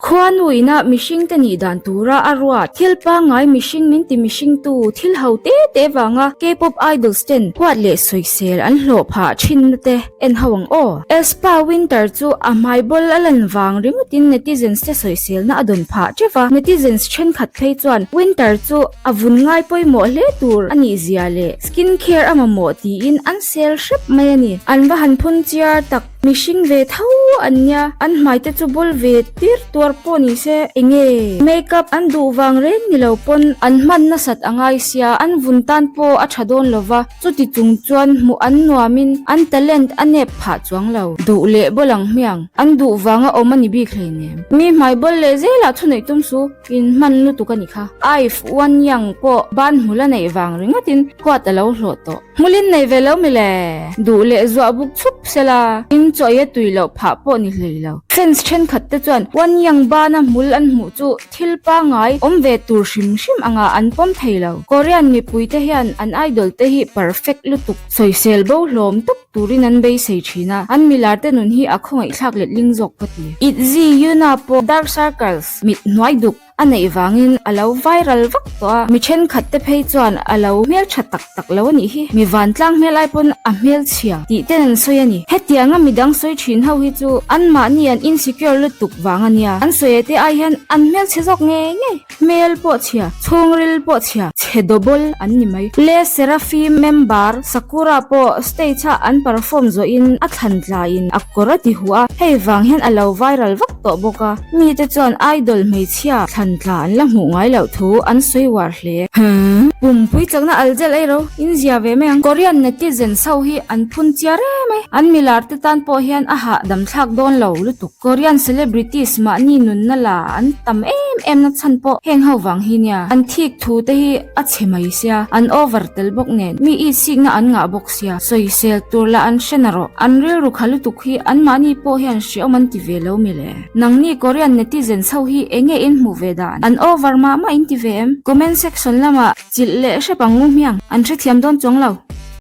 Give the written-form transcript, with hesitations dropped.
Khuanu ina mihringte nih dan tura a ruat thil pangngai mihring min ti mihringtu thil ho te te vanga K-pop idols ten huat leh sawisel an hlawh phah thinna te en ho ang aw. Aespa Winter chu a hmai bawl a lan vang ringawtin netizens te sawiselna a dawn phah teuh a, netizens thenkhat phei chuan Winter chu a vun ngai pawimawh hle tur a nih zia leh skin care a mamawh tiin an sel hrep mai a ni. An va han phun chiar tak. Mihring ve tho an nia, an hmai te chu bawl ve tir tuar pawh ni se enge makeup an duh vang reng ni lo pawn an hman nasat a ngai sia, an vun tan pawh a tha dawn lo va, chuti chung chuan hmuh an nuamin an talent a nep phah chuang lo, duh leh bawl ang hmiang, an duh vanga awm a ni bik hleinem. Mi hmai bawl leh zelah thuneih tum su. In hman lutuk a ni kha. Ive Wanyang pawh ban hmul a neih vang ringawtin huat a lo hlawh tawh. Hmulin nei ve lo mi le? Duh leh zuah buk chhup sela, in chaw ei a tui loh phah pawh ni hlei lo. Fans thenkhat te chuan Wanyang bana hmul an hmuh chu thil pangngai awm ve tur hrim hrim angah an pawm thei lo. Korean mipui te hian an idol te hi perfect lutuk, sawisel bo hlawm tawp turin an beisei thin a, an milar te nun hi a khawngaihthlak letling zawk ka ti. Itzy Yuna pawh dark circles mit hnuai duk a neih vangin a lo viral vak tawh a, mi thenkhat te phei chuan a lo hmeltha tak tak lo a nih hi, mi vantlang hmel ai pawn a hmelchhia tih ten an sawi a ni. Hetianga midang sawi thin ho hi chu anmahni an insecure lutuk vang a nia, an sawi te ai hian an hmelchhe zawk ngei ngei. Hmel pawh chhia, chhungril pawh chhia, chhe double an ni mai. Le Sserafim member Sakura pawh stage a an perform zawhin a thlan tlaiin a kawr a ti huh a, hei vang hian a lo viral vak tawh bawk a, mite chuan idol hmeichhia thlan tla an la hmuh ngai loh thu an sawi uar hle. Pumpui chakna algel ei ro, in zia ve mai ang. Korean netizens ho hi an phun chiar em mai, an milar te tan pawh hian a hahdam thlak dawn lo lutuk. Korean celebrities mahni nunna la an tam em em na chhan pawh heng ho vang hi nia, an thik thu te hi a chhe mai sia, an over tel bawk nen, mi itsikna an ngah bawk sia, sawisel tur lah an hre na rawh, an rilru kha lutuk hi an mahni pawh hian hreawm an ti ve lo mi le. Nangni Korean netizens ho hi enge in hmuh ve dan? An over mah mah in ti ve em? Comment section lamah chilh leh hrep ang ngu hmiang, an hrethiam dawn chuang lo.